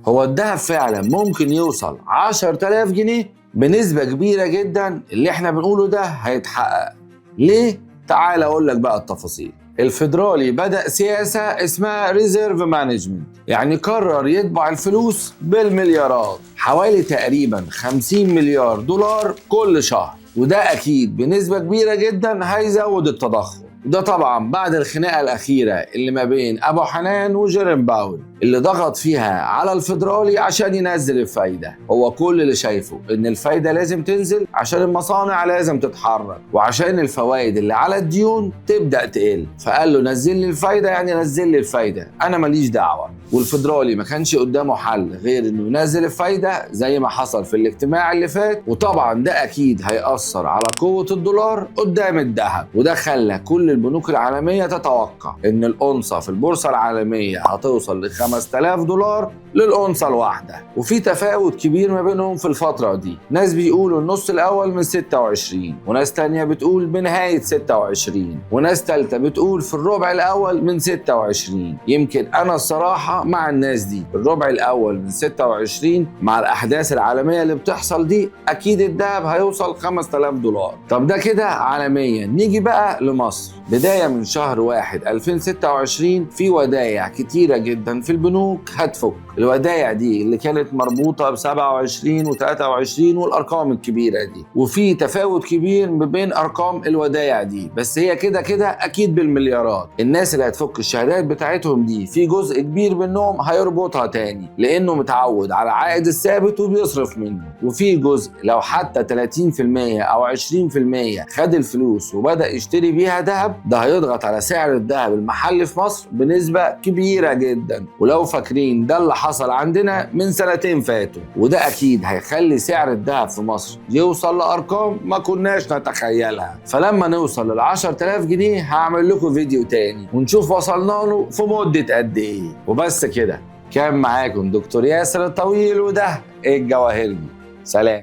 هو الذهب فعلا ممكن يوصل 10000 جنيه بنسبة كبيرة جدا. اللي احنا بنقوله ده هيتحقق. ليه؟ تعال اقول لك بقى التفاصيل. الفيدرالي بدأ سياسة اسمها reserve management، يعني قرر يطبع الفلوس بالمليارات، حوالي تقريبا 50 مليار دولار كل شهر، وده اكيد بنسبة كبيرة جدا هيزود التضخم. وده طبعا بعد الخناقة الأخيرة اللي ما بين أبو حنان وجيرم باول، اللي ضغط فيها على الفيدرالي عشان ينزل الفايدة. هو كل اللي شايفه إن الفايدة لازم تنزل عشان المصانع لازم تتحرك، وعشان الفوائد اللي على الديون تبدأ تقل. فقال له نزل لي الفايدة، يعني نزل لي الفايدة، أنا ماليش دعوة. والفيدرالي ما كانش قدامه حل غير إنه ينزل الفايدة زي ما حصل في الاجتماع اللي فات، وطبعا ده أكيد هيأثر على قوة الدولار قدام الذهب. وده خلى كل البنوك العالمية تتوقع إن الأونصة في البورصة العالمية هتوصل ل 5000 دولار للأونصة الواحدة، وفي تفاوت كبير ما بينهم في الفترة دي. ناس بيقولوا النص الأول من 26، وناس تانية بتقول بنهاية 26، وناس تالتة بتقول في الربع الأول من 26. يمكن أنا الصراحة مع الناس دي، الربع الأول من 26 مع الأحداث العالمية اللي بتحصل دي أكيد الذهب هيوصل 5000 دولار. طب ده كده عالميا. نيجي بقى لمصر. بداية من شهر 1 2026 في ودايع كتيرة جدا في البنوك هتفك. الودايع دي اللي كانت مربوطة ب 27 و23 والأرقام الكبيرة دي، وفي تفاوت كبير ما بين أرقام الودايع دي، بس هي كده كده أكيد بالمليارات. الناس اللي هتفك الشهادات بتاعتهم دي في جزء كبير منهم هيربطها تاني لأنه متعود على العائد الثابت وبيصرف منه، وفي جزء لو حتى 30% أو 20% خد الفلوس وبدأ يشتري بيها ذهب، ده هيضغط على سعر الذهب المحلي في مصر بنسبة كبيرة جدا. ولو فاكرين ده اللي حصل عندنا من سنتين فاتوا، وده أكيد هيخلي سعر الذهب في مصر يوصل لأرقام ما كناش نتخيلها. فلما نوصل لل 10000 جنيه هعمل لكم فيديو تاني ونشوف وصلنا له في مدة قد إيه. وبس كده، كان معاكم دكتور ياسر الطويل، وده الجواهرجي. سلام.